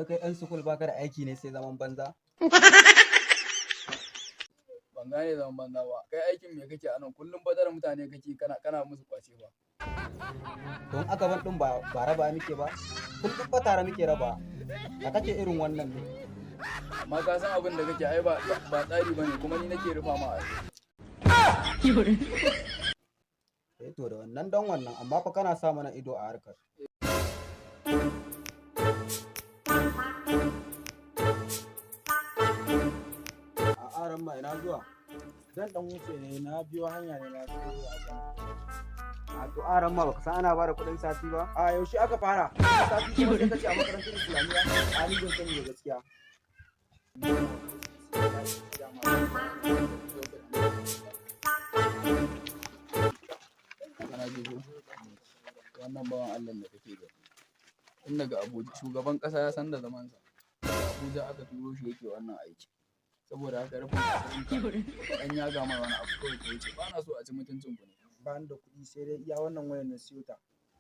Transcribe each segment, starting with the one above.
Wai kai ɗan sukul baka da aiki ne sai zaman banza? Ban gane zaman banza ba. Kai aikin me kake a nan? Kullum bazar mutane kake kana musu kwace ba. Don aka ban ɗin ba raba muke ba? Kullum ba tare muke raba. Da kake irin wannan ne? Amma ka san abin da kake ai ba tsari bane, kuma ni nake rufa ma asiri. Eh to da wannan don wannan, amma fa kana sa mana ido a harkar. A'a ramma ina zuwa. Zan dan wuce ne, na biyo hanya ne na siyo a. A to aran ma baka san ana bada kuɗin sati ba? A yaushe aka fara? Sati kuma sai kace a makarantar Islamiyya? A ni ban sani da gaskiya. Kana ji ko? Wannan bawan Allah da kake gani. Tun daga Abuja shugaban ƙasa ya san da zamansa. Daga Abuja aka turo shi yake wannan aiki. Saboda haka rufin asirinka ka ɗan yaga mai wani abu kawai ka wuce. Ba na so a ci mutuncin ku ne. Ba ni da kuɗi sai dai iya wannan wayar na siyo ta.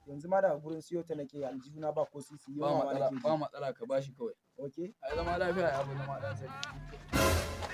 Yanzu ma daga gurin siyo ta nake, aljihuna ba ko sisi, Ba yunwa ma matsala, nake ba ji. matsala, ka bashi kawai. Okay? Ai zama lafiya ya fi zama ɗan sarki.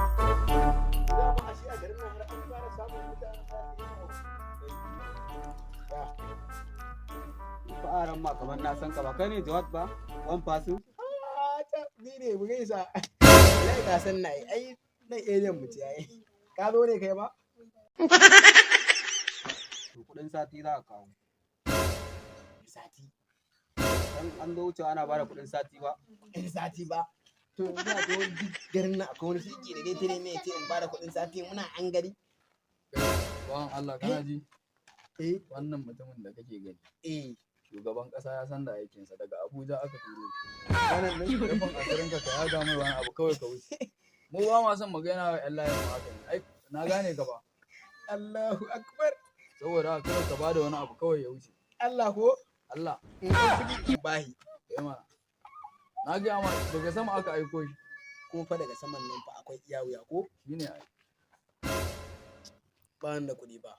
Dama ashe a garin nan har an fara samun mutanen da su yi ya. Fa aran ma kamar na san ka, ba kai ne Jawad ba? One person? Ah, ta ni ne mu gaisa. Wallahi ka san na ai nan area mu ce ai. Ka zo ne kai ba? To kuɗin sati za ka kawo. Sati. Dan an zo wucewa ana bada kuɗin sati ba? Kuɗin sati ba. To yanzu akwai wani duk garin nan akwai wani shege da dai tare ne ya ce in bada kuɗin sati muna an gari. Bawan Allah kana ji? Eh. Wannan mutumin da kake gani. Eh. Shugaban ƙasa ya san da aikinsa, daga Abuja aka turo shi. Wannan ne? Rufin asirinka ka yaga mai wani abu kawai ka wuce. Mu ba ma son mu ga yana wa 'yan layin mu haka ne. Ai na gane ka ba. Allahu akbar. Saboda haka kawai ka bada wani abu kawai ya wuce. Allah ko? Allah. In kuɗi in bahi. Eh mana. Na gaya ma daga sama aka aiko shi. Kuma fa daga saman nan fa akwai iya wuya ko? Shi ne ai. Ba ni da kuɗi ba.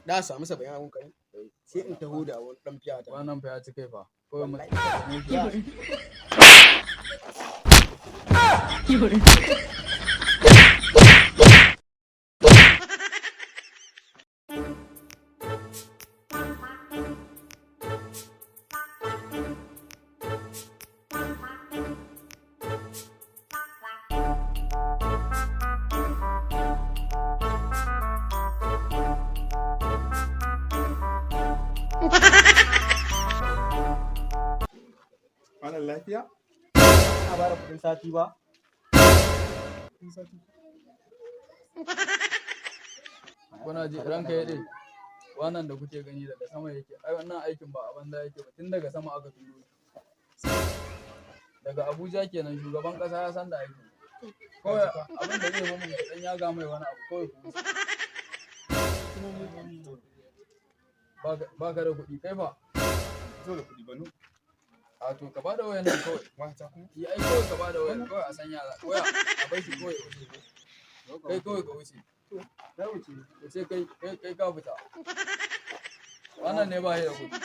Da samu 70 abun kai. Sai in taho da wani ɗan fiya ta. Wannan fa ya ci kai fa. Kawai mu Wallahi. same shi. Malam lafiya? Ana bada kuɗin sati ba? Kuɗin sati. Kuna ji ranka ya daɗe. Wannan da kuke gani daga sama yake. Ai wannan aikin ba a banza yake ba, tun daga sama aka turo shi. Daga Abuja kenan, shugaban ƙasa ya san da aikin. Kawai abin da zai fi mun ɗan yaga mai wani abu kawai ku wuce. Ba ka da kuɗi kai fa. Zo da kuɗi ba nu. A to ka bada wayan nan kawai. Wata kuma? Yi ai kawai ka bada wayan kawai a sanya waya a bar shi kawai ya wuce. Kai kawai ka wuce. Kai wuce. Wuce kai kai kai ka fita. Wannan ne ba shi da kuɗi.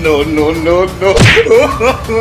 No, no, no, no.